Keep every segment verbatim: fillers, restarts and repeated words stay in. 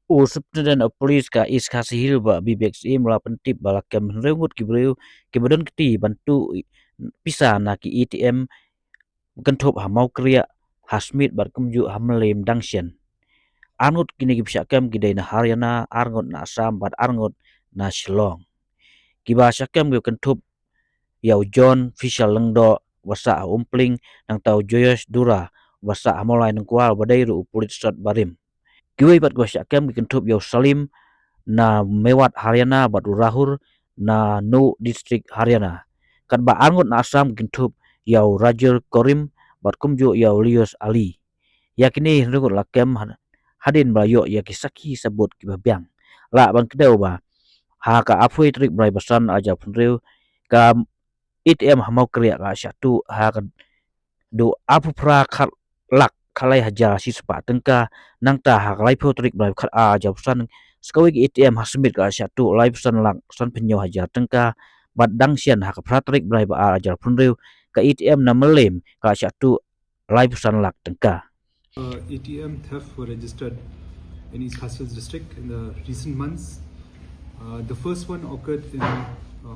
U Superintendent of Police ka East Khasi Hills, Bah Bibek Syiem, u la pyntip ba la kem hynriew ngut ki briew kiba don kti ban tuh pisa na ki A T M kynthup ha Mawkyrwat, ha Smit bad kumjuh ha Mylliem Dangxian. Ar ngut kine kiba shah kem ki dei na Haryana, ar ngut na Assam bad ar ngut na Shillong. Kiba shah kem ki kynthup ïa u John Fisher Lyngdoh, uba sah ha Umpling, nangta u Joyce Dura, uba sah ha Mawlai Nongkwar, uba dei ruh u pulit sot barim. Kiwei pat kiba shah kem ki kynthup ïa u Salim na Mewat, Haryana, bad u Rahul na Nuh District, Haryana. Katba ar ngut na Assam ki kynthup ïa u Rajul Karim bad kumjuh ïa u Lius Ali. Ïa kine hynriew ngut la kem had-, hadien ba la ïoh ïa ki sakhi sabut kiba biang. Lah ban kdew ba ha ka arphew tarik bnai ba san, ar hajar arphew hynriew, ka A T M ha Mawkyrwat ka shah tuh ha ka dei arphew phra lak khatlai hajar shispah tyngka, nangta ha ka laiphew tarik bnai khatar, ar hajar arphew san, sa kawei ka A T M ha Smit ka shah tuh laiphew san lak sanphew hynñiew hajar tyngka, bad Dangxian ha ka phra tarik bnai ba ar, ar hajar arphew hynriew, ka A T M na Mylliem ka shah tuh laiphew san lak tyngka. Uh, A T M theft were registered in East Khasi Hills district in the recent months. Uh, the first one occurred in, uh,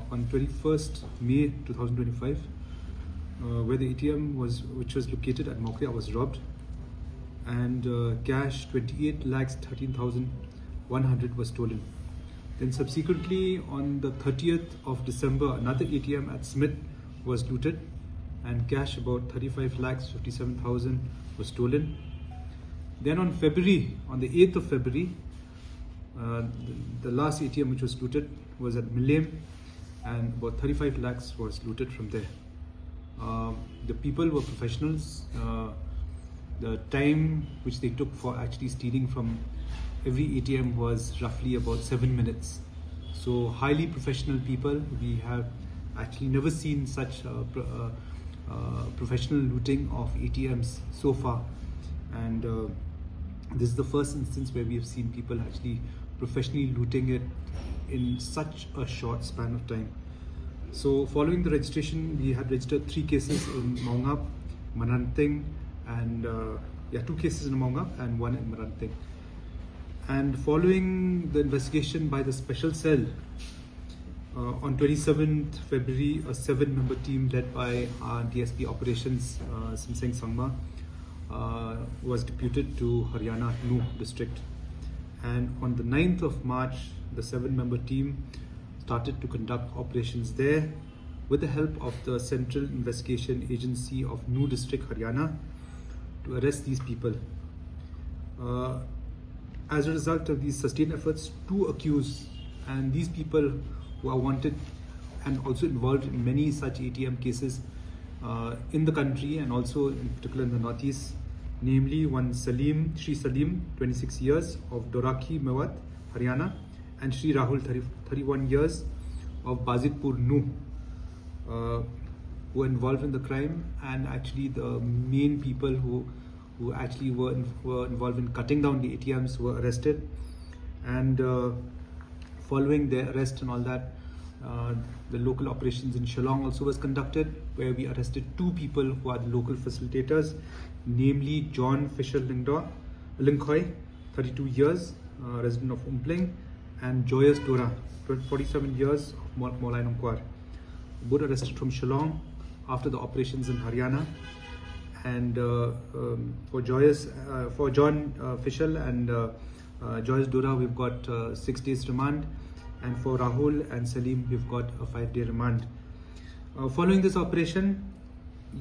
on twenty-first May two thousand twenty-five, uh, where the A T M was, which was located at Mawkyrwat, was robbed, and, uh, cash twenty-eight lakhs thirteen thousand one hundred was stolen. Then subsequently, on the thirtieth of December, another A T M at Smit was looted, and cash about thirty-five lakhs fifty-seven thousand was stolen. Then on February, on the eighth of February, uh, the, the last A T M which was looted was at Mylliem, and about thirty-five lakhs was looted from there. Um, the people were professionals. Uh, the time which they took for actually stealing from every A T M was roughly about seven minutes. So highly professional people. We have actually never seen such, uh, pro-, uh, uh, professional looting of A T Ms so far, and, uh, this is the first instance where we have seen people actually professionally looting it in such a short span of time. So following the registration, we had registered three cases in Mawngap, Mairangteg, and, uh, yeah, two cases in Mawngap and one in Mairangteg. And following the investigation by the special cell, uh, on twenty-seventh February, a seven-member team led by our D S P Operations, uh, Simseng Sangma, uh, was deputed to Haryana, Nuh district. And on the ninth of March, the seven-member team started to conduct operations there with the help of the Central Investigation Agency of Nuh District, Haryana, to arrest these people. Uh, as a result of these sustained efforts, two accused, and these people who are wanted and also involved in many such A T M cases, uh, in the country and also in particular in the Northeast, namely one Salim, Shri Salim, twenty-six years, of Dorakhi, Mewat, Haryana, and Shri Rahul, thirty, thirty-one years, of Bazitpur, Nuh, uh, who were involved in the crime, and actually the main people who, who actually were in-, were involved in cutting down the A T Ms were arrested. And, uh, following their arrest and all that, uh, the local operations in Shillong also was conducted, where we arrested two people who are the local facilitators, namely John Fisher Lyngdoh, Lyngkhoi, thirty-two years, uh, resident of Umpling, and Joyous Dora, tw-, forty-seven years, of Mo-, Mawlai Nongkwar. Both arrested from Shillong after the operations in Haryana. And, uh, um, for Joyous, uh, for John, uh, Fisher and, uh, uh, Joyous Dora, we've got, uh, six days remand. And for Rahul and Salim, we've got a five-day remand. Uh, following this operation,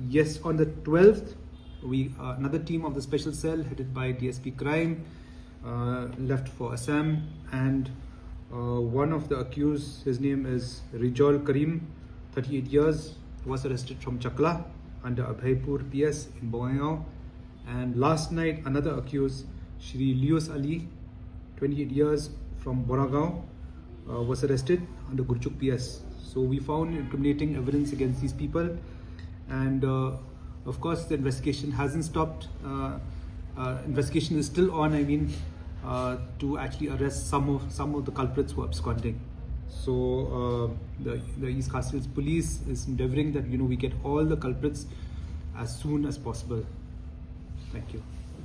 yes, on the twelfth, we, uh, another team of the special cell headed by D S P Crime, uh, left for Assam, and, uh, one of the accused, his name is Rijol Karim, thirty-eight years, was arrested from Chakla under Abhaipur P S in Bongaigaon. And last night, another accused, Shri Lius Ali, twenty-eight years, from Boragaon, uh, was arrested under Gurchuk P S. So we found incriminating evidence against these people, and, uh, of course, the investigation hasn't stopped. Uh, uh, investigation is still on, I mean, uh, to actually arrest some of, some of the culprits who are absconding. So, uh, the, the East Khasi Hills Police is endeavoring that, you know, we get all the culprits as soon as possible. Thank you.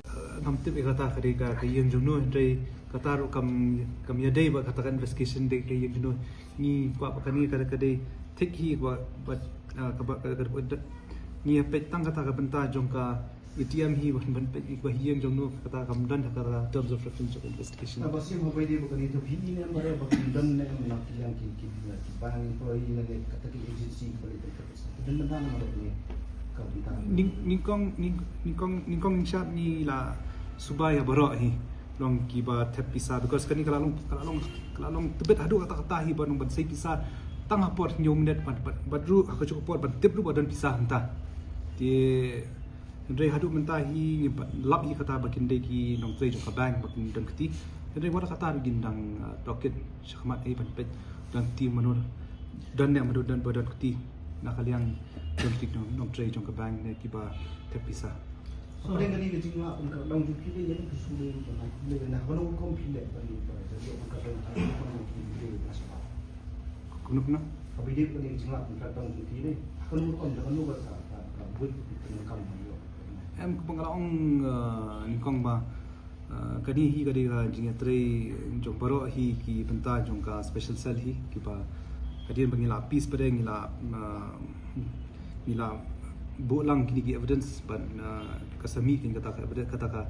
Uh, ngam tip ïa kata ka dei ka, ka ïing jong no, hynrei Kata ruh kam, kam ïadei bad kata ka investigation dei ka ïing kano. Ngi kwah ba kane ka, ka dei thik hi ba, ba, ah, ka ba, ka, ka, ka, ngi ïa peit tang kata ka bynta jong ka A T M hi ban, ban peit ba ïing jong no kata kam don ha ka terms of reference of investigation. Ba siem ha ba ïadei bad kane to phi ne em ba re ba kin don ne em na ki liang ki, ki, ki bank employee ne kata ki agency ki ba leh ka, ka, ka don bynta na ba ne ka bynta. Nyngkong, nyng-, nyngkong, nyngkong shad ngi la suba ïa baroh hi. Long kiba thep pisa, because kane ka la long, ka la long, ka la long tbit haduh katta katta hi ba nang ban sei pisa tang ha por hynñiew minit bad, bad, bad ruh ha kajuh ka por ban tip ruh ba don pisa hangta. Te hynrei haduh mynta hi ngim pat lap hi kata ba kin dei ki nongtrei jong ka bank ba kin don kti. Hynrei wat la katta ruh ngin dang, uh, tohkit shakhmat hi ban peit don kti mano, don ne mano don ba don kti na ka liang don kti nong, nongtrei jong ka bank ne kiba thep pisa. Pdeng kane ka jingleh pynkyrdong jong phi, ïa ka shu leh ban ai leh na kano ka rukom phi leh ban leh ban ïa pynkyrdong jong phi leh na sha. Kumno kumno? Ka bidip kane ka jingleh pynkyrdong jong phi leh kano ka rukom, da kano ka sa ka, ka buit phi pynkyrdong jong phi. Em, kumba nga la ong, eh, nyngkong ba, eh, kane hi ka dei ka jingïatrei jong baroh hi ki bynta jong ka special cell hi kiba hadien ba ngi la pis pdeng ngi la, eh, ngi la buh lang kine ki evidence bad, uh, ka sa mih kane kata ka evidence, kata ka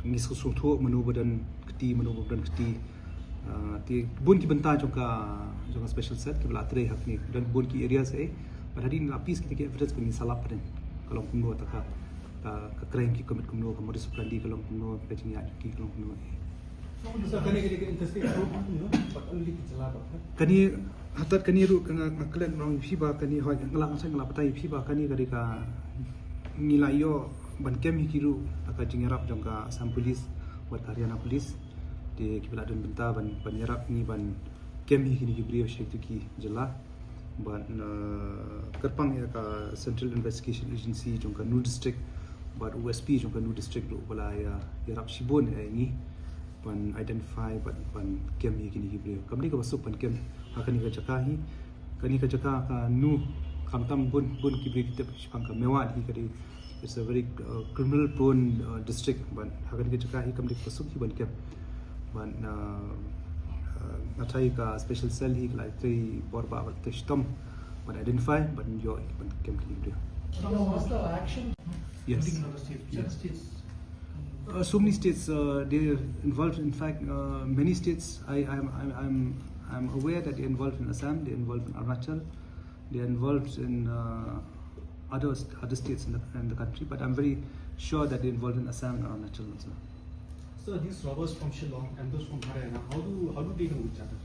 ngi sngewthuh mano ba don kti, mano ba don kti. Uh, te bun ki bynta jong ka, jong ka special cell kiba la trei ha kine, don bun ki areas eh. Bad hadien la pis kine ki evidence ba ngi sa lap pdeng ka long kumno kata ka, ka, ka crime ki commit kumno, ka modus operandi ka long kumno, ka jingïaid ki ka long kumno eh. Sir, kane ka dei ka interstate road, no? But only ki jylla bad, ha? Kane, hatat kane ruh ka nga, nga klet nong ïa phi ba kane, hoi, nga la, nga la batai ïa phi ba kane ka dei ka, ngi la ïoh ban kem hi ki ruh da ka jingïarap jong ka Assam Police bad ka Haryana Police. Te kiba la don bynta ban, ban ïarap ngi ban kem hi kine ki briew sha kitu ki jylla. Bad, uh, kyrpang ïa ka Central Investigation Agency jong ka Nu District bad U S P jong ka Nu District ruh ba la ïa, ïarap shibun ïa ngi ban identify bad ban kem ïa kine ki briew. Kam dei kaba suk ban kem ha kane ka jaka hi. Kane ka jaka ka Nu, khamtam bun, bun ki briew ki tip shaphang ka Mewat hi ka dei, it's a very, uh, criminal prone, uh, district, bad ha kane ka jaka hi kam dei kaba suk hi ban kem. Bad, uh, uh, nga tharai ka special cell hi ka la trei bor ba, ba trei shitom ban identify bad ïoh ban kem kine ki briew. So, what's the action? Yes. Including other states, yes. Other states. Uh, so many states, uh, they are involved. In fact, uh, many states, I, I'm, I'm, I'm, I'm aware that they're involved in Assam, they're involved in Arunachal, they're involved in, uh, other st-, other states in the, in the country, but I'm very sure that they're involved in Assam and Arunachal also. So these robbers from Shillong and those from Haryana, how do, how do they know each other?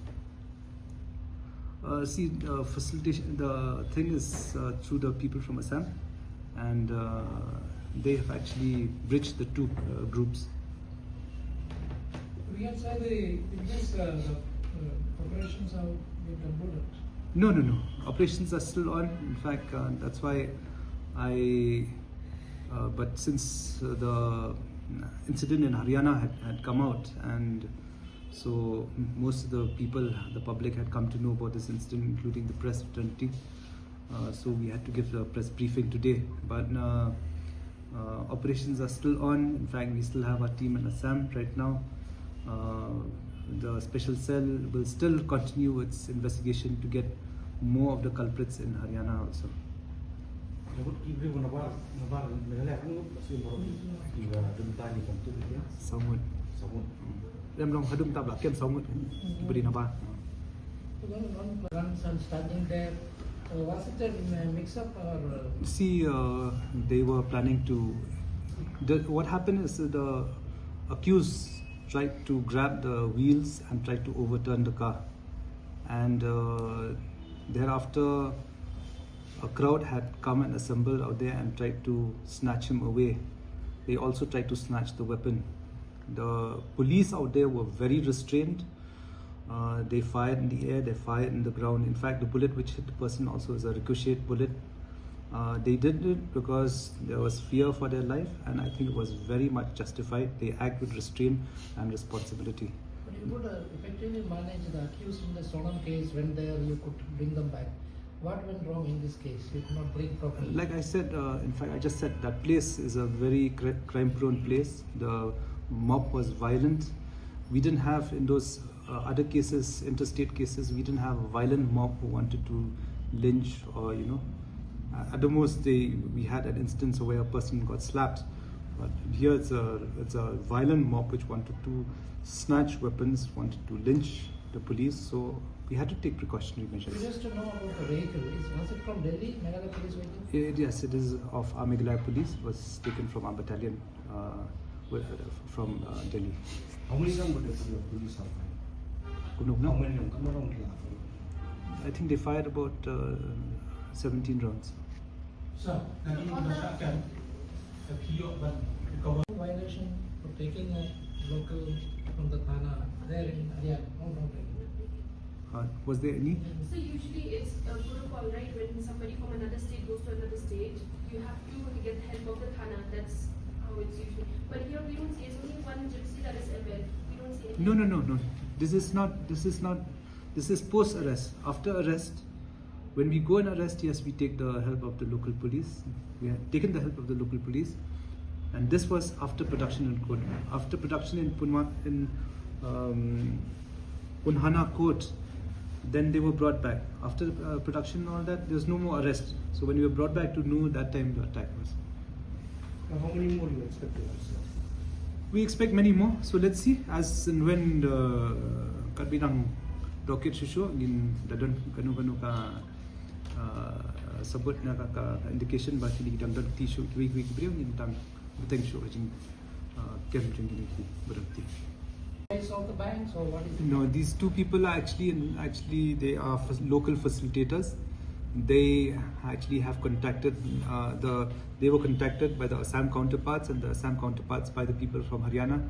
Uh, see, the facilitation, the thing is, uh, through the people from Assam, and, uh, they have actually bridged the two, uh, groups. We can say the, it means, uh, the, uh, operations have been concluded. No, no, no. Operations are still on. In fact, uh, that's why I, uh, but since, uh, the incident in Haryana had, had come out, and so most of the people, the public had come to know about this incident, including the press fraternity. Uh, so we had to give a press briefing today. But, uh, uh, operations are still on. In fact, we still have our team in Assam right now. Uh, the special cell will still continue its investigation to get more of the culprits in Haryana also. Saw ngut? Em, long haduh mynta ba la kem saw ngut. Ki ba dei nabar. Guns and standing there. Uh, was it a, uh, mix-up or, uh, see, uh, they were planning to, the, what happened is the accused tried to grab the wheels and tried to overturn the car. And, uh, thereafter, a crowd had come and assembled out there and tried to snatch him away. They also tried to snatch the weapon. The police out there were very restrained. Uh, they fired in the air, they fired in the ground. In fact, the bullet which hit the person also is a ricochet bullet. Uh, they did it because there was fear for their life, and I think it was very much justified. They act with restraint and responsibility. But you could, uh, effectively manage the accused in the Sonam case when there you could bring them back. What went wrong in this case? You could not bring properly. Like I said, uh, in fact, I just said that place is a very cri-, crime-prone place. The mob was violent. We didn't have in those uh, other cases, interstate cases, we didn't have a violent mob who wanted to lynch or, you know, uh, at the most they we had an instance where a person got slapped. But here it's a it's a violent mob which wanted to snatch weapons, wanted to lynch the police. So we had to take precautionary measures. Just to know about the vehicle, is, was it from Delhi, Meghalaya Police vehicle? It, yes, it is of our Meghalaya Police. Was taken from our battalion uh, with, uh, from uh, Delhi. How many rounds were there from the police out there? Kuno, How no? Many rounds? How many rounds did they fire? I think they fired about uh, seventeen rounds. Sir, can you understand can the key of the recover? Violation for taking a local from the thana there in Haryana. No, no, no. Uh, was there any? So usually it's a protocol, right? When somebody from another state goes to another state, you have to get the help of the thana. That's how it's usually. But here we don't see. It's only one gypsy that is Emel. We don't see anything. No, no, no, no. This is not. This is not. This is post arrest. After arrest, when we go and arrest, yes, we take the help of the local police. We have taken the help of the local police, and this was after production in court. After production in Punwa in um, Punhana court, then they were brought back. After uh, production and all that, there's no more arrest. So when we were brought back to Nuh, that time the attack was. Now, how many more do you expect to have, sir? We expect many more. So let's see as and when the kat ba dang docket shuh shuh ngin da don kano kano ka uh, sabut na ka, ka indication ba kine ki dang don kti shuh kiwei kiwei ki briew ngin dang bteng shuh ka jing uh, kem jong kine ki ba don kti. Size of the banks or what is it? No, these two people are actually in, actually they are fac- local facilitators. They actually have contacted uh, the. They were contacted by the Assam counterparts and the Assam counterparts by the people from Haryana.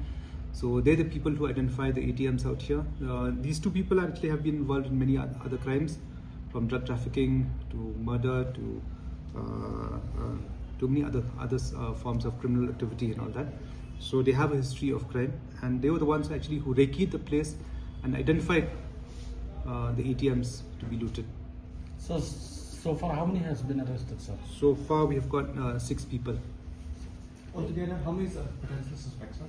So they're the people who identify the A T Ms out here. Uh, these two people actually have been involved in many oth- other crimes, from drug trafficking to murder to uh, uh, to many other other uh, forms of criminal activity and all that. So they have a history of crime, and they were the ones actually who rekeyed the place and identified uh, the A T Ms to be looted. So, so far, how many has been arrested, sir? So far, we have got uh, six people. Altogether, how many uh, potential suspects, sir?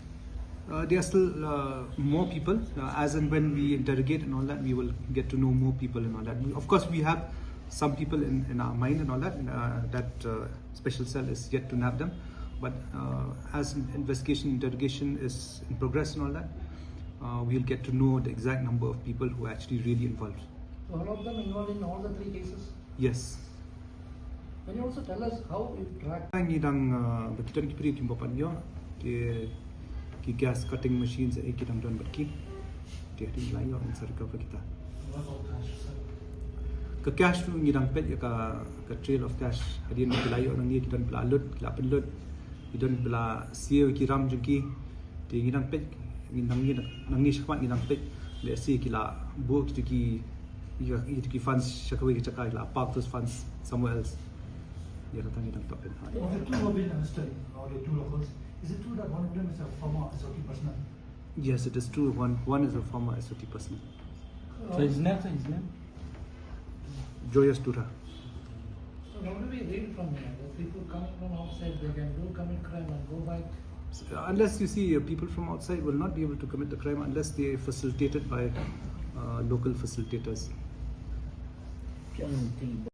Uh, there are still uh, more people. Uh, as and when we interrogate and all that, we will get to know more people and all that. We, of course, we have some people in, in our mind and all that. Uh, that uh, special cell is yet to nab them. But uh, as investigation, interrogation is in progress and all that, uh, we'll get to know the exact number of people who are actually really involved. So all of them involved in all the three cases? Yes. Can you also tell us how you track? Ngi dang uh, ba ki don ki briew kim pat ïoh ki ki gas cutting machines eh ki dang don bad ki. Te hadien la ïoh ngi sa recover kita. Ka cash tu ngi dang peit ïa ka ka trail of cash. Hadien ki la ïoh nang ngi ki don ba la lut, ki la pynlut. Ki don ba la siew ki ram jong ki. Te ngi dang peit ngi nang ngi nang ngi shakhmat ngi dang peit. Let's see ki la buh ki tu ki ki ki funds sha kawei ka jaka ki la park those funds somewhere else. Ïa kata ngi dang peit. Of the two who have been arrested, or the two locals, is it true that one of them is a former S O T personnel? Yes, it is true. One one is a former S O T personnel. So his name, sir, his name? Joyous Dura. So what do we read from here? That people coming from outside, they can do commit crime and go back. So, unless you see uh, people from outside will not be able to commit the crime unless they are facilitated by uh, local facilitators.